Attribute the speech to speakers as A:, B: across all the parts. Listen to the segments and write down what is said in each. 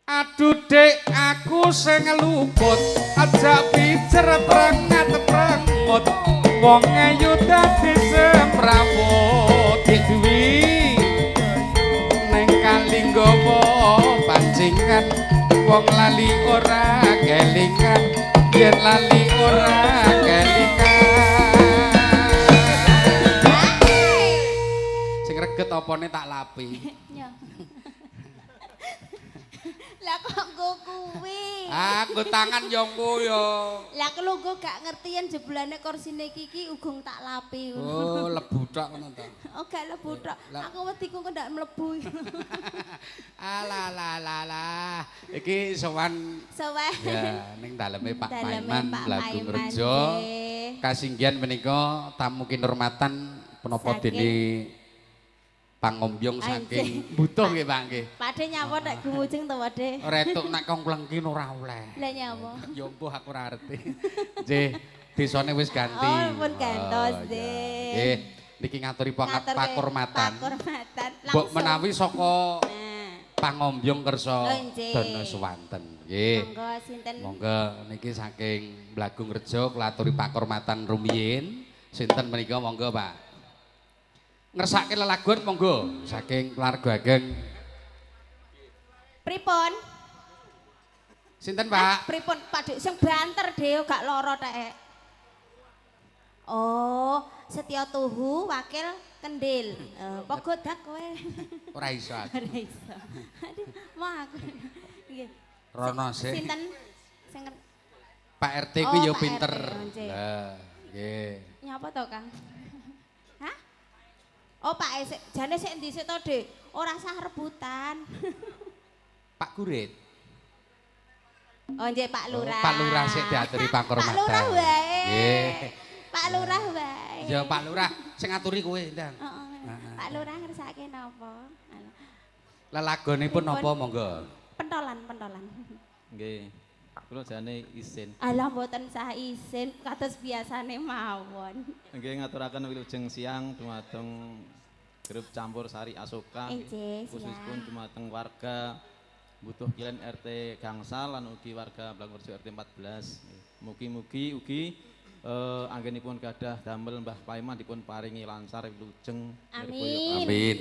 A: Aduh dek aku sing luput, aja pijer prengat prengut, wong ayu dadi semrawut. Dik Dwi neng kali nggawa pancingan, wong lali ora kelingan, yen lali ora kelingan. Sing reget opone tak lapi.
B: Ya. Lah kok nggo kuwi?
A: Ah, nggo tangan yo engko yo.
B: Lah aku gak ngerti yen jebulane korsine iki iki ugung tak lapi.
A: Oh, lebu tok ngono to.
B: Oh, gak lebu tok.
A: Lah.
B: Aku wedi kok ndak mlebu.
A: Alah lah lah lah. Iki sowan
B: Sowan.
A: ya ning daleme Pak
B: Daleme
A: Paiman
B: Pak
A: Lagu
B: Paiman,
A: Rejo.
B: nggih.
A: Kasinggihan menika tamu kinurmatan penapa
B: Saking-
A: dene pangombyong
B: Ah,
A: saking butuh nggih Pak nggih.
B: Pakde nyapa nek gumujeng to, Pakde?
A: Retuk nek kong klengki ora oleh.
B: Lah nyapa?
A: Ya mbuh aku ora ngerti. Nggih, desane wis ganti.
B: Oh, pun gantos,
A: Oh, iya.
B: nggih.
A: Nggih, niki ngaturi
B: Ngaturke
A: pakurmatan.
B: Pakurmatan.
A: Mbok
B: Langsung.
A: menawi saka
B: Nah.
A: pangombyong kersa
B: Oh, nggih.
A: dana suwanten. Nggih.
B: Monggo sinten?
A: Monggo niki saking Blagung Rejo kula aturi pakurmatan rumiyin. Sinten menika monggo Pak. Ngersake lelagon monggo saking keluarga ageng.
B: Pripun?
A: Sinten Pak?
B: Pripun Pak Dek sing banter dhewe gak lara tek. Oh, Setya Tuhu wakil Kendil. Apa godak kowe?
A: Ora iso aku.
B: Ora iso. Aduh, mau aku. Nggih.
A: Rono sik.
B: Sinten sing
A: Pak RT kuwi
B: Oh,
A: ya
B: Pak
A: pinter.
B: RT, nggih.
A: Lah, nggih.
B: Nyapa to, Kang? Hah? Oh, Pak E sik jane sik endi sik to, Dik? Ora sah rebutan.
A: Pak Gurit.
B: Oh, nggih Pak Lurah.
A: Oh, Pak Lurah sik diaturi pakurmatan.
B: Pak Lurah wae.
A: Nggih.
B: Pak Lurah wae.
A: Ya Pak Lurah sing ngaturi kowe ndang.
B: Heeh. Pak Lurah ngersake napa?
A: Lelagonipun napa monggo?
B: Pentolan, pentolan.
C: Nggih. Kula jane isin.
B: Alah mboten sah isin kados biasane mawon.
C: Nggih ngaturaken wilujeng siang dumateng grup Campur Sari Asoka.
B: Nggih,
C: Khususipun
B: siang.
C: dumateng warga Butuh Kilen RT Gangsal lan ugi warga Blangrejo RT 14. Mugi-mugi ugi anggenipun gadah damel Mbah Paiman dipun paringi lancar wilujeng.
B: Amin.
A: Amin.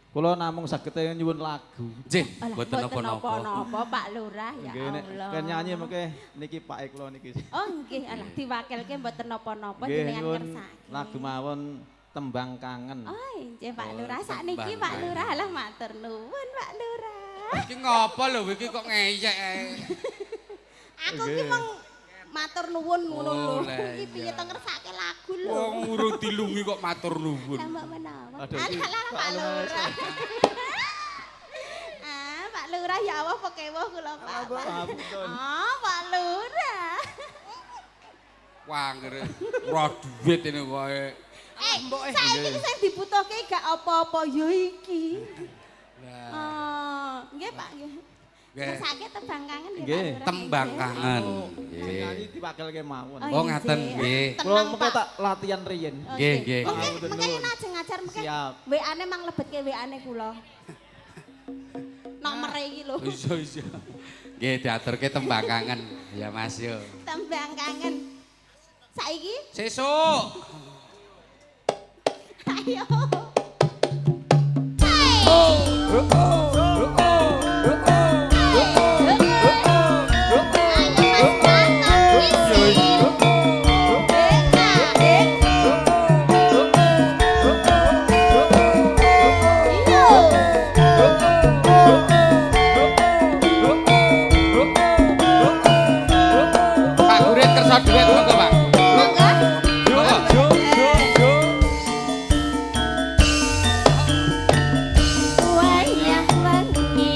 C: Kula namung saged nyuwun lagu.
A: Nggih,
B: Alah,
A: mboten napa-napa.
B: napa-napa Pak Lurah ya
C: Nggih nek
B: Allah.
C: ken nyanyi mengke niki Pak kula niki.
B: Oh nggih, alah diwakilke mboten napa-napa
C: Nggih
B: jenengan
C: nyuwun
B: kersake.
C: lagu mawon tembang kangen.
B: Oh, nggih Pak
A: Oh,
B: Lurah sakniki
A: tembang
B: Pak
A: kangen.
B: Lurah alah matur nuwun Pak Lurah.
A: Iki ngopo lho iki kok ngeyek ae.
B: Aku ki mung matur nuwun ngono lho.
A: Oh, lah
B: Iki piye
A: iya.
B: to ngersake lagu lho.
A: Wong urung dilungi kok matur nuwun.
B: Lah mbok menawa.
C: Aduh, iki
B: Alah alah, Pak Lurah. Ah, Pak Lurah ya Allah pekewuh kula Pak.
C: Pangapunten.
B: Ah, Pak Lurah.
A: Wah, ngere ora duit ini kowe.
B: Eh, saiki sing dibutuhke gak apa-apa ya iki.
A: Lah,
B: Oh, nggih Pak nggih.
A: Nggih.
B: Ngersake tembang kangen nggih
C: Nggih.
B: Pak Lurah.
A: Tembang kangen.
C: Sing
A: Nggih.
C: nyanyi diwakilke mawon.
A: Oh, ngaten nggih.
C: Kula
B: Tenang
C: mengke
B: Pak.
C: tak latihan riyin.
B: Oh,
A: Nggih, nggih.
B: Mengke
C: Matur
B: mengke
C: nuwun.
B: ajeng ngajar mengke.
C: Siap.
B: WA-ne mang lebetke WA-ne kula. Nomere iki lho.
A: Iso iso. Nggih diaturke tembang kangen. Ya Mas yo.
B: Tembang kangen. Saiki
A: Sesuk.
B: ayo. Ayo Mas Tato isi. Iya.
A: Pak Gurit kersa duit monggo Pak.
B: Monggo.
A: Monggo.
B: Wayah wengi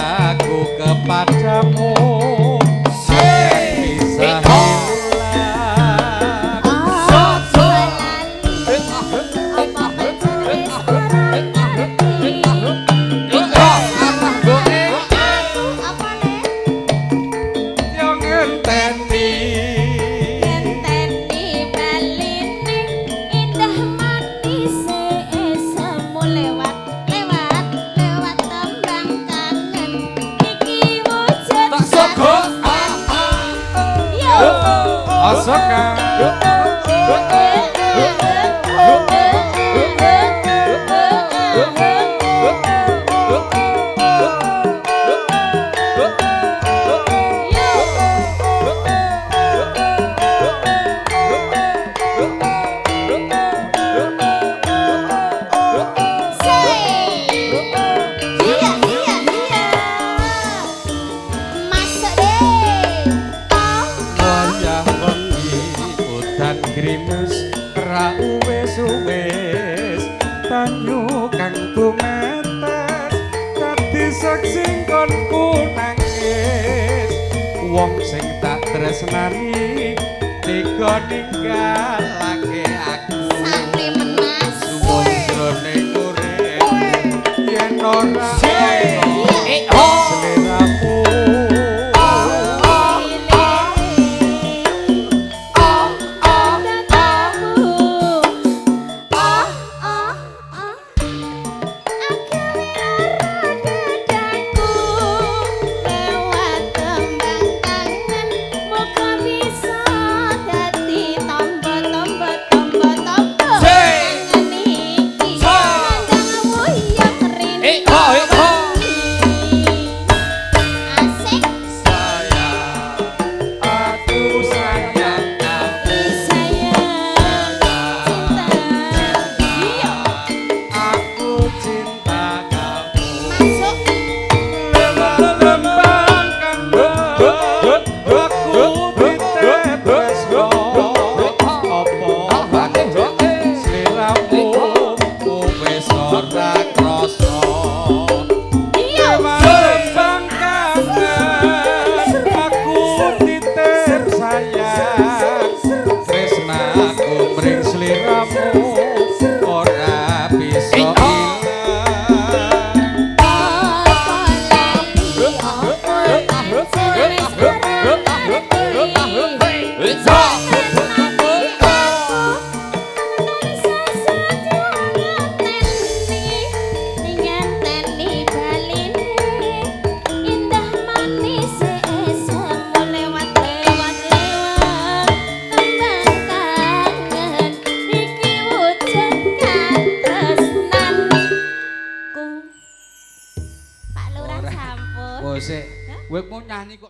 A: Cintaku kepadamu bisa hilang.
B: Apa wis ora ngerti. Aku apa le?
A: Yo ngenteni.
B: Ngenteni baline indah manis semu lewat lewat lewat tembang kangen iki wujud
A: Tak sogok.
B: Yo.
A: Asoka.
B: Iya, iya, iya. Masuk deh. Oh,
A: Wayah wengi udan grimis ra uwis-uwis banyu kang tumetes dadi saksi nggonku nangis wong sing tak tresnani tega ninggalake aku
B: sakne menas.
A: Suwun jroning urip yen ora
B: Iya.
A: sliramu.
B: Asik.
A: Sayang, aku sayang kamu.
B: Sayang cinta. Iya.
A: Aku cinta kamu.
B: Masuk.
A: Lewat lembang kangen, aku titip tresno. Apa pancen sliramu wis ora krasa?
B: Iya.
A: Lewat lembang kangen, aku titip sayang. Tresnaku mring sliramu ora bisa ilang.
B: Apa lali apa pancen wis ora ngerti. Ngenteni baline indah manis semu lewat lewat lewat tembang kangen iki wujud katresnanku. Pak Lurah sampun.
A: Oh, sik. Kowe mau nyanyi kok.